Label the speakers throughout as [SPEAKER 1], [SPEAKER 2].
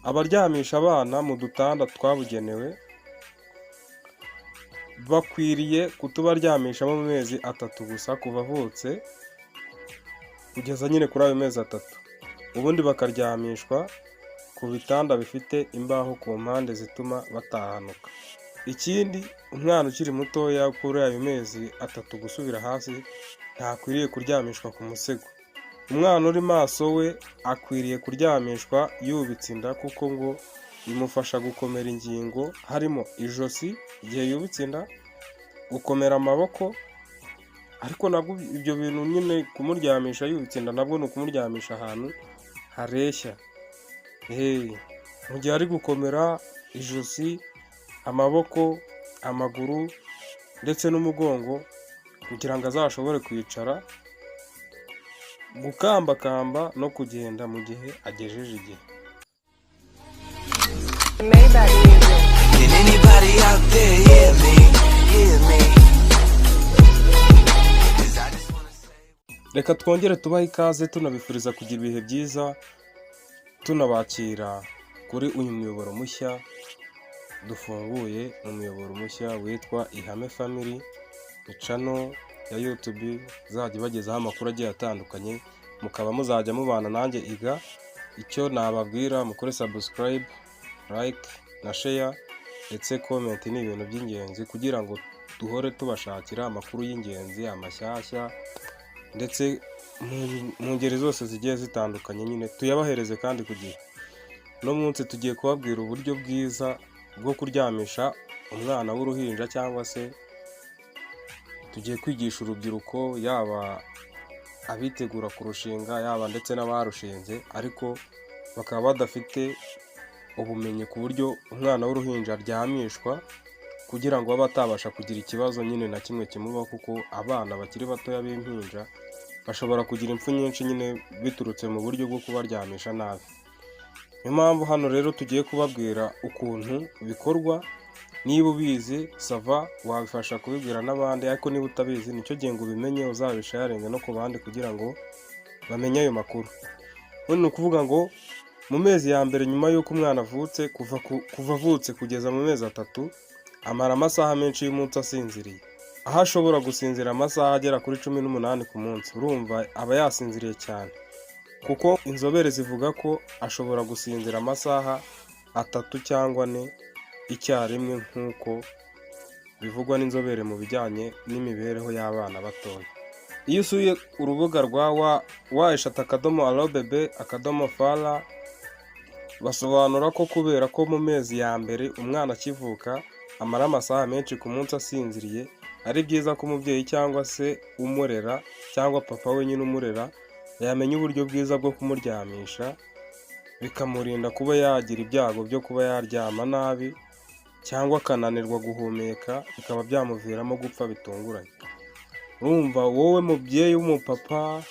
[SPEAKER 1] Abaryamisha abana mu dutanda twabugenewe bakwiriye kutubaryamishamo mu mezi 3 gusa, kuva avutse kugeza nyine kuri ayo mezi 3, ubundi bakaryamishwa ku bitanda bifite imbaho ku mpande zituma batahanuka. Ikindi, umwana ukiri mutoya kuri ayo mezi 3 gusubira hasi ntakwiriye kuryamishwa ku musego. Umwana uri maso we akwiriye kuryamishwa yubitse inda, kuko ngo bimufasha gukomera ingingo, harimo ijosi igihe yubitse inda, gukomera amaboko. Ariko nabwo ibyo bintu nyine, kumuryamisha yubitse inda nabwo ni ukumuryamisha ahantu hareshya. Mu gihe ari gukomera ijosi, amaboko, amaguru ndetse n'umugongo, kugira ngo azashobore kwicara, gukambakamba no kugenda mu gihe agejeje igihe.
[SPEAKER 2] Maybach music.
[SPEAKER 3] Can anybody out there hear me? Hear me? 'Cause I just wanna say.
[SPEAKER 1] Reka twongere tubahe ikaze, tunabifuriza kugira ibihe byiza, tunabakira kuri uyu muyoboro mushya dufunguye, mu muyoboro mushya witwa Ihame Family. Ni channel ya YouTube izajya ibagezaho amakuru agiye atandukanye, mukaba muzajya mubana nanjye iga. Icyo nababwira, mukore subscribe, like na share, ndetse comment ni ibintu by'ingenzi kugira ngo duhore tubashakira amakuru y'ingenzi, amashyashya, ndetse mu ngeri zose zigiye zitandukanye nyine tuyabahereze kandi ku gihe. Uno munsi tugiye kubabwira uburyo bwiza bwo kuryamisha umwana w'uruhinja, cyangwa se tugiye kwigisha urubyiruko, yaba abitegura kurushinga, yaba ndetse n'abarushinze ariko bakaba badafite ubumenyi ku buryo umwana w'uruhinja aryamishwa kugira ngo abe atabasha kugira ikibazo nyine na kimwe kimubaho, kuko abana bakiri batoya b'impinja bashobora kugira impfu nyinshi nyine biturutse mu buryo bwo kubaryamisha nabi. Niyo mpamvu hano rero tugiye kubabwira ukuntu bikorwa. Niba ubizi, ça va, wabifasha kubibwira n'abandi, ariko niba utabizi, nicyo gihe ngo ubimenye, uzabisharinge no ku bandi kugira ngo bamenye ayo makuru. Ubundi ni ukuvuga ngo mu mezi ya mbere nyuma y'uko umwana avutse, kuva avutse kugeza mu mezi 3, amara amasaha menshi y'umunsi asinziriye, aho ashobora gusinzira amasaha agera kuri 18 ku munsi. Urumva aba yasinziriye cyane, kuko inzobere zivuga ko ashobora gusinzira amasaha 3 cyangwa 4 icyarimwe, nk'uko bivugwa n'inzobere mu bijyanye n'imibereho y'abana batoya. Iyo usuye urubuga rwa w3.allobebe.fr, basobanura ko kubera ko mu mezi ya mbere umwana akivuka amara amasaha menshi ku munsi asinziriye, ari byiza ko umubyeyi cyangwa se umurera, cyangwa papa we nyine umurera, yamenya uburyo bwiza bwo kumuryamisha, bikamurinda kuba yagira ibyago byo kuba yaryama nabi cyangwa akananirwa guhumeka, bikaba byamuviramo gupfa bitunguranye. Urumva wowe mubyeyi w'umupapa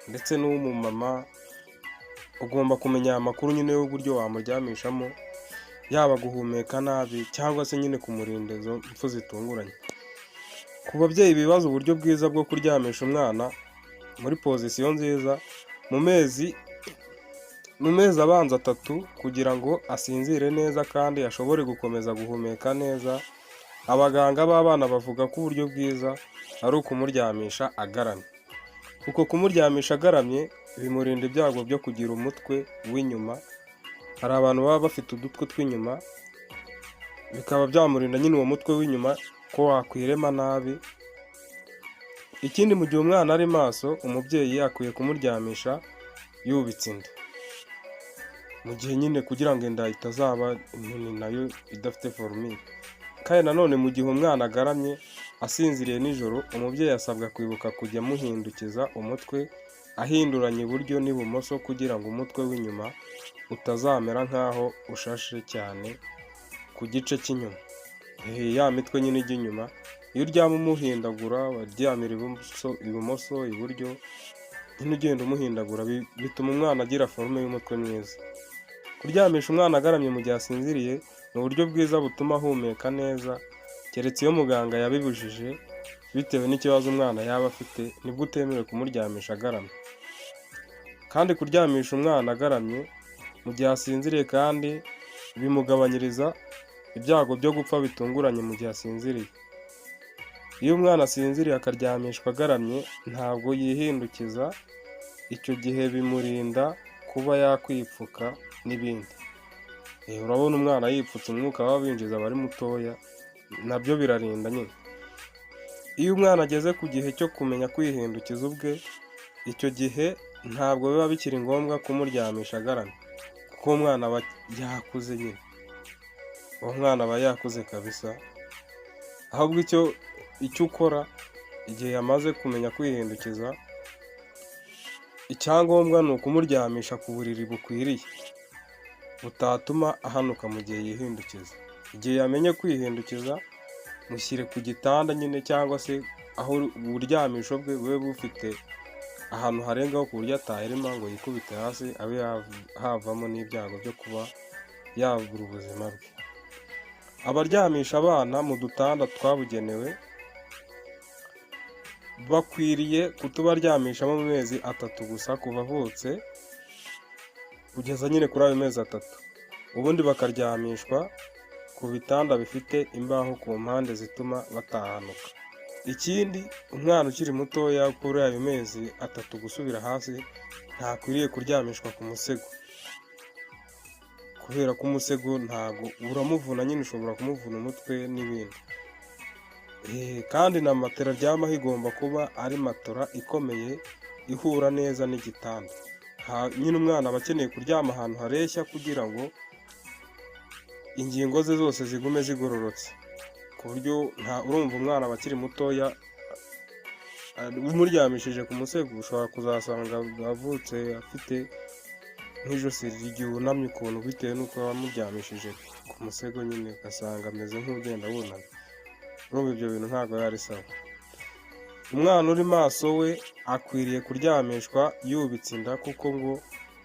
[SPEAKER 1] ndetse n'uw'umumama, ugomba kumenya aya makuru nyine y'uburyo wamuryamishamo, yaba guhumeka nabi cyangwa se nyine kumurinda izo mpfu zitunguranye. Ku babyeyi bibaza uburyo bwiza bwo kuryamisha umwana muri position nziza mu mezi abanza 3 kugira ngo asinzire neza kandi ashobore gukomeza guhumeka neza, abaganga b'abana bavuga ko uburyo bwiza ari ukumuryamisha agaramye. Uko kumuryamisha agaramye bimurinda ibyago byo kugira umutwe w'inyuma. Hari abantu baba bafite udutwe tw'inyuma, bikaba byamurinda nyine uwo mutwe w'inyuma ko wakwirema nabi. Ikindi, mu gihe umwana ari maso, umubyeyi akwiye kumuryamisha yubitse inda, mu gihe nyine kugira ngo inda itazaba nini nayo idafite forme. Kandi nanone mu gihe umwana agaramye asinziriye nijoro, umubyeyi asabwa kwibuka kujya amuhindukiza umutwe, ahinduranya iburyo n'ibumoso, kugira ngo umutwe w'inyuma utazamera nk'aho ushashe cyane ku gice cy'inyuma. Ya mitwe nyine ijya inyuma, iyo uryama umuhindagura, aryamira ibumoso, iburyo, nyine ugenda umuhindagura, bituma umwana agira forme y'umutwe mwiza. Kuryamisha umwana agaramye mu gihe asinziriye ni uburyo bwiza butuma ahumeka neza, keretse iyo muganga yabibujije bitewe n'ikibazo umwana yaba afite, nibwo utemerewe kumuryamisha agaramye. Kandi kuryamisha umwana agaramye mu gihe asinziriye ni uburyo bwiza bwo kumurinda Mu gihe asinziriye kandi bimugabanyiriza ibyago byo gupfa bitunguranye mu gihe asinziriye. Iyo umwana asinziriye akaryamishwa agaramye, ntabwo yihindukiza. Icyo gihe bimurinda kuba yakwipfuka n'ibindi. Urabona umwana yipfutse, umwuka baba binjiza aba ari mutoya, nabyo birarinda nyine. Iyo umwana ageze ku gihe cyo kumenya kwihindukiza ubwe, icyo gihe ntabwo biba bikiri ngombwa kumuryamisha agaramye, kuko umwana aba yakuze nyine. Uwo mwana aba yakuze kabisa. Ahubwo icyo ukora igihe yamaze kumenya kwihindukiza, icyangombwa ni ukumuryamisha ku buriri bukwiriye, butatuma ahanuka mu gihe yihindukiza. Igihe yamenye kwihindukiza, mushyire ku gitanda nyine cyangwa se aho uburyamisho bwe bube bufite ahantu harengaho, ku buryo atahirima ngo yikubite hasi, abe havamo n'ibyago byo kuba yabura ubuzima bwe. Abaryamisha abana mu dutanda twabugenewe bakwiriye kutubaryamishamo mu mezi 3 gusa kuva avutse kugeza nyine kuri ayo mezi 3, ubundi bakaryamishwa ku bitanda bifite imbaho ku mpande zituma batahanuka. Ikindi, umwana ukiri mutoya kuri ayo mezi 3 gusubira hasi ntakwiriye kuryamishwa ku musego, kubera ko umusego ntabwo uramuvuna nyine, ushobora kumuvuna umutwe n'ibindi. Kandi na matera aryamaho igomba kuba ari matora ikomeye ihura neza n'igitanda. Nyine umwana aba akeneye kuryama ahantu hareshya kugira ngo ingingo ze zose zigume zigororotse, ku buryo nta urumva umwana aba akiri mutoya, umuryamishije ku musego ushobora kuzasanga avutse afite nk'ijosi ryunamye ukuntu, bitewe n'uko wamuryamishije ku musego nyine, ugasanga ameze nk'ugenda wunamye. Urumva ibyo bintu ntabwo biba ari sawa. Umwana uri maso we akwiriye kuryamishwa yubitse inda, kuko ngo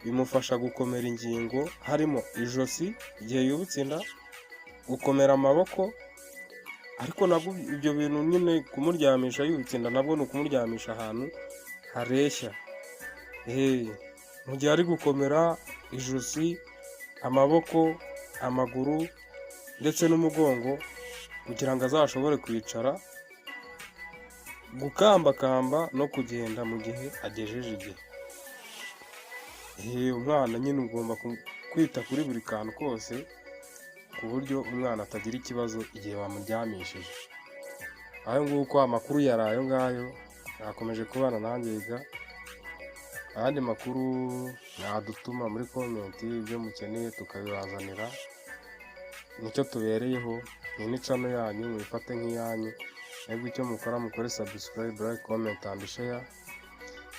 [SPEAKER 1] bimufasha gukomera ingingo harimo ijosi igihe yubitse inda, gukomera amaboko. Ariko nabwo ibyo bintu nyine, kumuryamisha yubitse inda nabwo ni ukumuryamisha ahantu hareshya. Mu gihe ari gukomera ijosi, amaboko, amaguru ndetse n'umugongo, kugira ngo azashobore kwicara, gukambakamba no kugenda mu gihe agejeje igihe. Umwana nyine ugomba kwita kuri buri kantu kose, ku buryo umwana atagira ikibazo igihe bamuryamishije. Ayo nguko amakuru yari ayo ngayo, mwakomeje kubana nanjye yiga. Ayandi makuru mwadutuma muri comment ibyo mukeneye tukabibazanira, nicyo tubereyeho. Iyi ni channel yanyu, muyifate nk'iyanyu. Mwebwe icyo mukora, mukore subscribe, like, comment and share,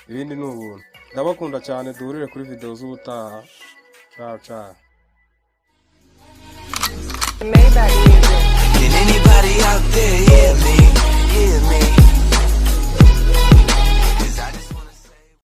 [SPEAKER 1] ibindi ni ubuntu. Ndabakunda cyane, duhurire kuri video z'ubutaha. Ciao ciao.
[SPEAKER 2] Maybach Music.